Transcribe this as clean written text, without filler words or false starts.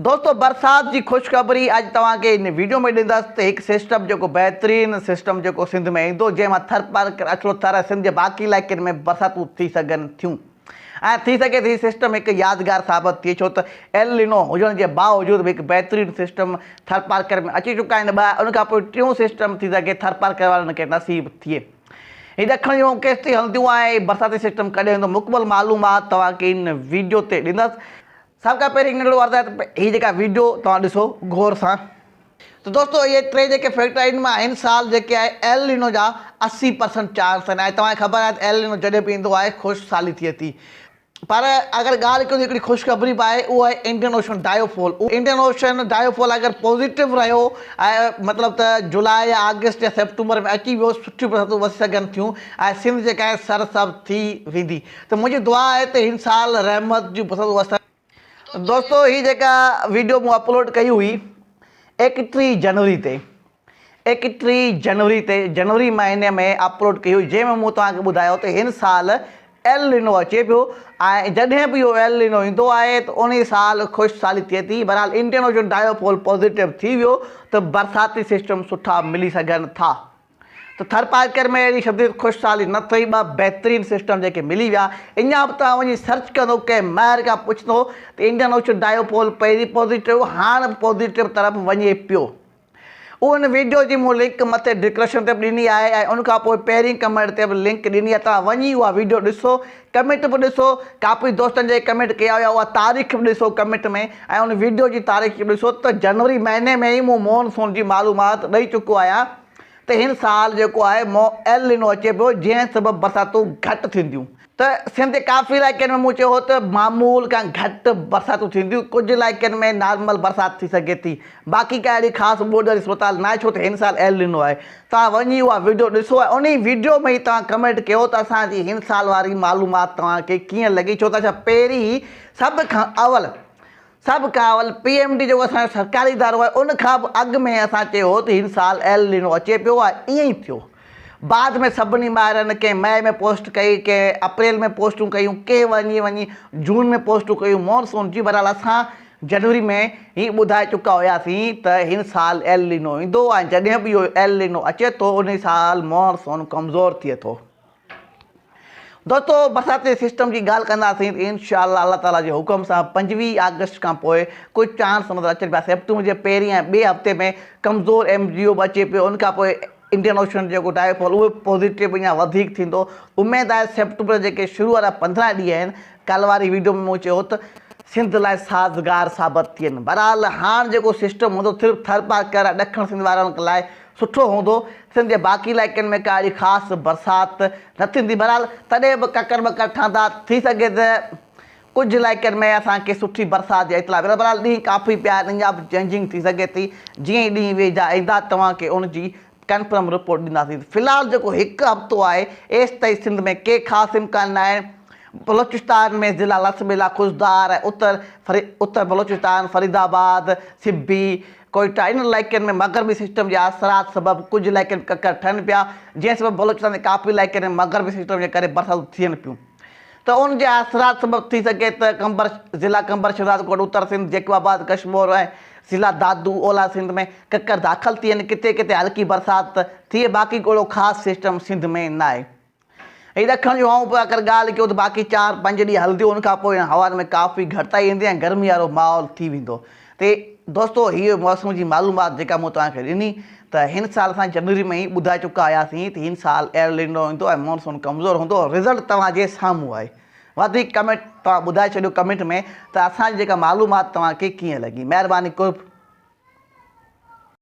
دوستو برسات جي خوشخبري اڄ توهان کي هن ويڊيو ۾ ڏيندس ته هڪ سسٽم جيڪو بهترين سسٽم جيڪو سنڌ ۾ ايندو جنهن مان ٿرپارڪر اڇڙو ٿر ۽ سنڌ جي باقي علائقن ۾ برساتون ٿي سگهن ٿيون ۽ ٿي سگهي ٿي هي سسٽم هڪ يادگار ثابت ٿئي ڇو ته ايل نينو هجڻ جي باوجود به هڪ بهترين سسٽم ٿرپارڪر ۾ اچي چڪا آهن ٻه ان کان پوء ٽيون سسٽم ٿي سگهي ٿرپارڪر وارن کي نصيب ٿئي هي ڏکڻ جون ڪيستائين هلنديون ۽ برساتي سسٽم ڪڏهن ايندو مڪمل معلومات توهان کي هن ويڊيو تي ڏيندس. سڀ کان پهرين ننڍڙو عرض آهي ته هي جيڪا ويڊيو توهان ڏسو غور سان ته دوستو اهي ٽي جيڪي فيڪٽر آهن مان هن سال جيڪي آهي ايل نينو جا 80 پرسنٽ چانس آهن ۽ توهان کي خبر آهي ته ايل نينو جڏهن به ايندو آهي خوش سالي ٿئي ٿي پر اگر ڳالهه ڪيون ته هڪڙي خوشخبري به آهي اهو آهي انڊين اوشن ڊايوفول انڊين اوشن ڊايوفول اگر پوزيٽو رهيو ۽ مطلب ته جولاء يا آگسٽ يا سيپٽمبر ۾ اچي ويو سٺيون برساتون وسي سگهن ٿيون ۽ سنڌ جيڪا آهي سرسبز ٿي ويندي ته منهنجي دعا آهي ته هن سال رحمت جون برساتون وسن. دوستو هي جيڪا ويڊيو مون اپلوڊ ڪئي هئي ايڪٽيهه جنوري تي ايڪٽيهه جنوري تي جنوري مهيني ۾ اپلوڊ ڪئي هئي جنهن ۾ مون توهان کي ٻڌايو ته هن سال ايل نينو اچي پيو ۽ جڏهن به اهو ايل نينو ايندو آهي ته انهي سال خوش سالي ٿئي ٿي بهرحال انڊين اوشن ڊايوپول پازيٽو ٿي ويو ته برساتي سسٽم سٺا ملي سگهن ٿا. ته ٿرپارڪر ۾ اهڙي شديد خوشحالي نه ٿي، ٻه بهترين سسٽم جيڪي ملي ويا، اڃا به توهان وڃي سرچ ڪندو ڪنهن ماهر کان پڇندو ته انڊين اوشن ڊايوپول پهرين پازيٽو هاڻ به پازيٽو طرف وڃي پيو. ان ويڊيو جي مون لنڪ مٿي ڊسڪرپشن تي به ڏني آهي ۽ ان کان پوء پهرين ڪمينٽ تي به لنڪ ڏني آهي توهان وڃي اها ويڊيو ڏسو ڪمينٽ به ڏسو ڪافي دوستن جيڪي ڪمينٽ ڪيا هيا اها تاريخ به ڏسو ڪمينٽ ۾ ۽ ان ويڊيو جي تاريخ به ڏسو ته جنوري مهيني ۾ ئي مون مون سون جي معلومات ڏئي چڪو آهيان ته هن سال جيڪو آهي مو ايل نينو اچي پيو جنهن سبب برساتون گهٽ ٿينديون ته سنڌ جي ڪافي علائقن ۾ مون چيو هو ته معمول کان گهٽ برساتون ٿينديون ڪجهه علائقن ۾ نارمل برسات ٿي سگهي ٿي باقي ڪا اهڙي خاص ٻوڏ واري صورتحال ناهي ڇو ته هن سال ايل نينو آهي توهان وڃي اها ويڊيو ڏسو ۽ انهي ويڊيو ۾ ئي توهان ڪمينٽ ڪيو ته اسان جي هن سال واري معلومات توهان کي ڪيئن لڳي ڇو ته اسان پهرين ئي سڀ کان اول سڀ کان اول پي ايم ڊي جيڪو اسان جو سرڪاري ادارو آهي ان کان به اڳ ۾ اسان چيو هو ته هن سال ايل نينو اچي پيو آهي ائين ئي ٿيو بعد ۾ سڀني ماهرن ڪنهن مئي ۾ پوسٽ ڪئي ڪنهن اپريل ۾ پوسٽون ڪيون ڪنهن وڃي وڃي جون ۾ پوسٽون ڪيون مونسون جي بهرحال اسان جنوري ۾ ئي ٻڌائي چڪا هياسين ته هن سال ايل نينو ايندو ۽ جڏهن به اهو ايل نينو اچي ٿو ان سال مونسون ڪمزور ٿئي ٿو. دوستو برساتي سسٽم جي ڳالهه ڪنداسين ته انشاء الله الله تعالي جي حڪم سان 25 آگسٽ کان پوء ڪجهه چانس نظر اچن پيا سيپٽمبر جي پهرين ۽ ٻئي هفتي ۾ ڪمزور ايم جي او به اچي پيو ان کان پوء انڊين اوشن جيڪو ڊائيفول اهو پوزيٽو اڃا وڌيڪ ٿيندو اميد آهي سيپٽمبر جيڪي شروع وارا 15 ڏينهن آهن ڪالهه واري ويڊيو ۾ مون چيو ته سنڌ لاء سازگار ثابت ٿين بهرحال هاڻ جيڪو سسٽم هوندو صرف ٿرپارڪر ۽ ڏکڻ سنڌ وارن لاء سٺو هوندو، سنڌ جي باقي علائقن ۾ ڪا اهڙي خاص برسات نه ٿيندي، بهرحال تڏهن به ڪڪر ٻڪر ٺهندا، ٿي سگهي ته ڪجهه علائقن ۾ اسان کي سٺي برسات جا اطلاع ملن، بهرحال ڏينهن ڪافي پيا آهن اڃا به چينجنگ ٿي سگهي ٿي، جيئن ئي ڏينهن ويجها ايندا توهان کي ان جي ڪنفرم رپورٽ ڏينداسين، في الحال جيڪو هڪ هفتو آهي ايستائين سنڌ ۾ ڪي خاص امڪان نه آهن، بلوچستان ۾ ضلع لسٻيلا، خضدار ۽ اتر اتر بلوچستان، فريد آباد، سبي، ڪوئيٽا انهن علائقن ۾ مغربي سسٽم جي اثرات سبب ڪجهه علائقن ۾ ڪڪر ٺهن پيا جنهن سبب بلوچستان جي ڪافي علائقن ۾ مغربي سسٽم جي ڪري برساتون ٿين پيون ته ان جي اثرات سبب ٿي سگهي ته قمبر ضلع قمبر شهدادڪوٽ اتر سنڌ جيڪب آباد ڪشمور ۽ ضلع دادو اولهه سنڌ ۾ ڪڪر داخل ٿين ڪٿي ڪٿي هلڪي برسات ٿئي باقي ڪو اهڙو خاص سسٽم سنڌ ۾ ناهي. هي ڏکڻ جون هوائون پوء اگر ڳالهه ڪيون ته باقي چار پنج ڏينهن هلنديون ان کان پوء انهن هوائن ۾ ڪافي گهٽتائي ايندي ۽ گرمي وارو ماحول ٿي ويندو تي دوستو هيء موسم جي معلومات جيڪا مون توهان کي ڏني ته هن سال اسان جنوري ۾ ئي ٻڌائي چڪا هياسين ته هن سال ايل نينو ايندو ۽ مونسون ڪمزور هوندو رزلٽ توهان جي سامهون آهي وڌيڪ ڪمينٽ توهان ٻڌائي ڇڏيو ڪمينٽ ۾ ته اسان جي جيڪا معلومات توهان کي ڪيئن لڳي مهرباني قرب.